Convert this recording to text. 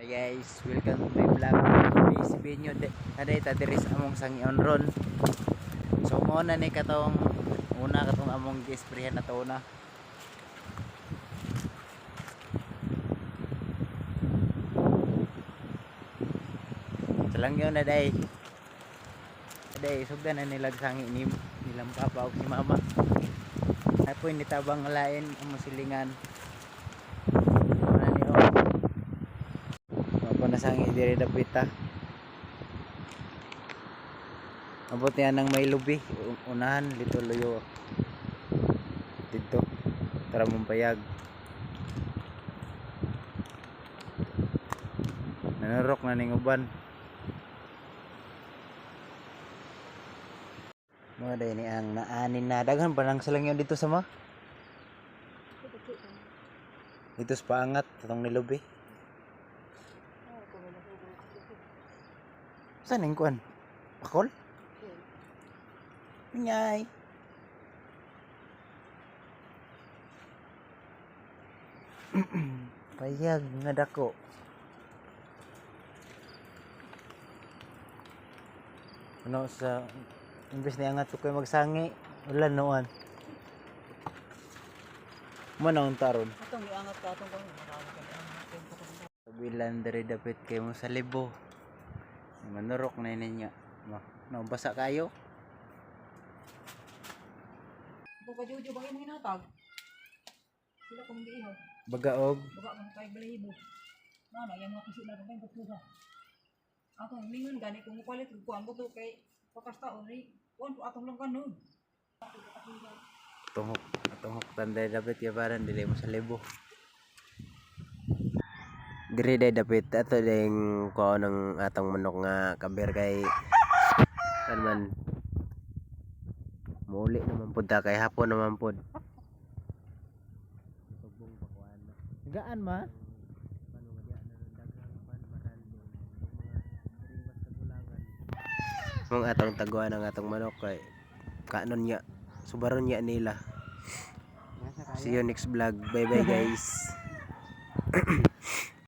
Hi guys, welcome to my vlog. May venue na ta diri sa among sangion ron. So mo na ni katong una katong among gi-sprayhan na to na. Salangyon na day. Day sugdan na nilag sangi ni nilang papa ug si mama. Ay po nitabang lain among silingan. Una ni oh. Mao na sangi diri dapit ta. Abot niya ng may lubi. Unahan, lito luyo. Dito. Tara mong payag. Nanurok na ning uban. Mga day ni ang naanin na. Daghan pa lang silang yun dito sa ma. Dito sa paangat, atong nilubi. Saan yung kuan? Pakol? Ngay. Payag nga dako. Ano sa imbes na angat ko magsangi, ulan noon. Manaon taron. Atong iangat ka atong kung marami ka niangat. Kabilan diri dapit kay mo sa libo. Manurok na ninyo. Ma, no basa kayo. Kung ka Jojo ba imong hinatag? Sila kung giihaw. Bagaog. Baga man kay balahibo. Nana yang mga kusog na kay kukuha. Atong lingon gani kung mopalit og kuan buto kay pakastaon ni kuan po atong lang kanon. Tuhok, tuhok tanday dapit kay parang dili mo sa libo. Diri day dapit ato ding kuha ng atong manok nga kaber kay kan man muuli naman pud ta kay hapon naman pud. Sugbong pa kuan na. Gaan ma? Paano nga diha na daghang pan baran din itong mga ringbas kagulangan. Mong atong taguan ang atong manok kay kanon niya subaron niya nila. See you next vlog. Bye bye guys.